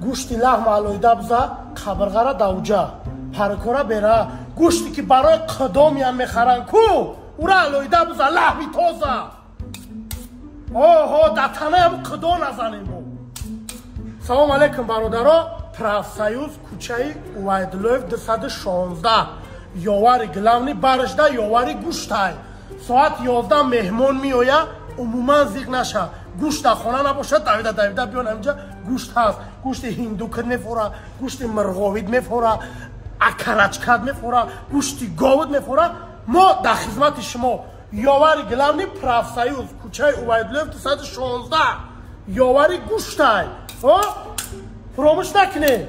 Гӯшти лаҳма алоҳида биза, қабрғара давҷа, паркора бера. Гӯште ки барои қидомиян мехаранд ку, ура алоҳида биза, лаҳми тоза. Оҳо, дар танаям қидо назанем мо. Салом алейкум, бародаро. Профсоюз, кӯчаи Увайдуллоев 216. Ёвари главный барышда ёвари гӯштай. Соат 11 меҳмон меоя, умуман зиқ наша. Гӯшт дар хона набошад, давида давида биён, ҳаминҷа гӯшт ҳаст. Гӯшти ҳиндукит мефора, гӯшти мирғовид мефора, акарачкат мефора, гӯшти говид мефора. Мо дар хизмати шумо. Ёвари главный, Профсоюз, кӯчаи Увайдуллоев 216. Ёвари гӯштай. Фуромӯш накунед.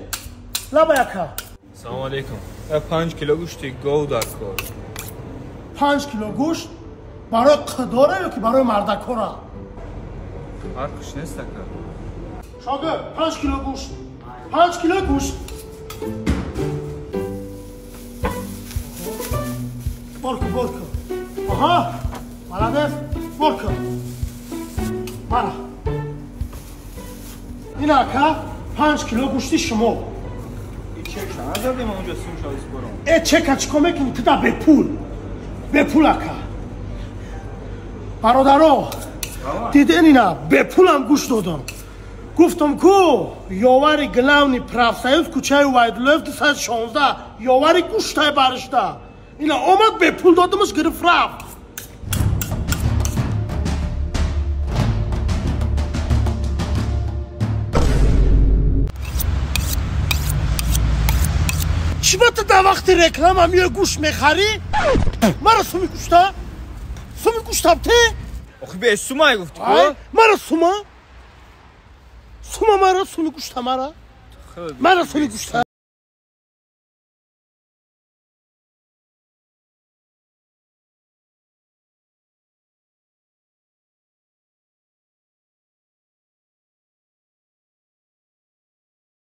Лаба яка. Салом алейкум. 5 кило гӯшти гов дар кор. 5 кило гӯшт барои қидора ё ки барои мардакора? Фарқш нест, ака. Шогирд, 5 кило гӯшт. 5 кило гӯшт. Борку, борку. Аҳа, молодец, борку. Мара. Ин ака 5 кило гӯшти шумо. Чека назадем онҷо сум шавис бором. Э, чека чӣ кор мекунӣ? Ту да бепул. Бепул, ака. Бародаро, диден ина, бепулам гӯшт додам. Гуфтам ку, ёвари главный, Профсоюз, кӯчаи Увайдуллоев 216, ёвари гӯштай баришта. Ина омад, бепул додамаш, гирифт, рафт. Чӣ ба ту дар вақти реклама миёй гӯшт мехарӣ? Мара суми гӯшта? Суми гӯштам те? Охи бе сумай гуфтӣ ку? Мара сума? Сума мара, суми гӯшта мара? Мара суми гӯшта?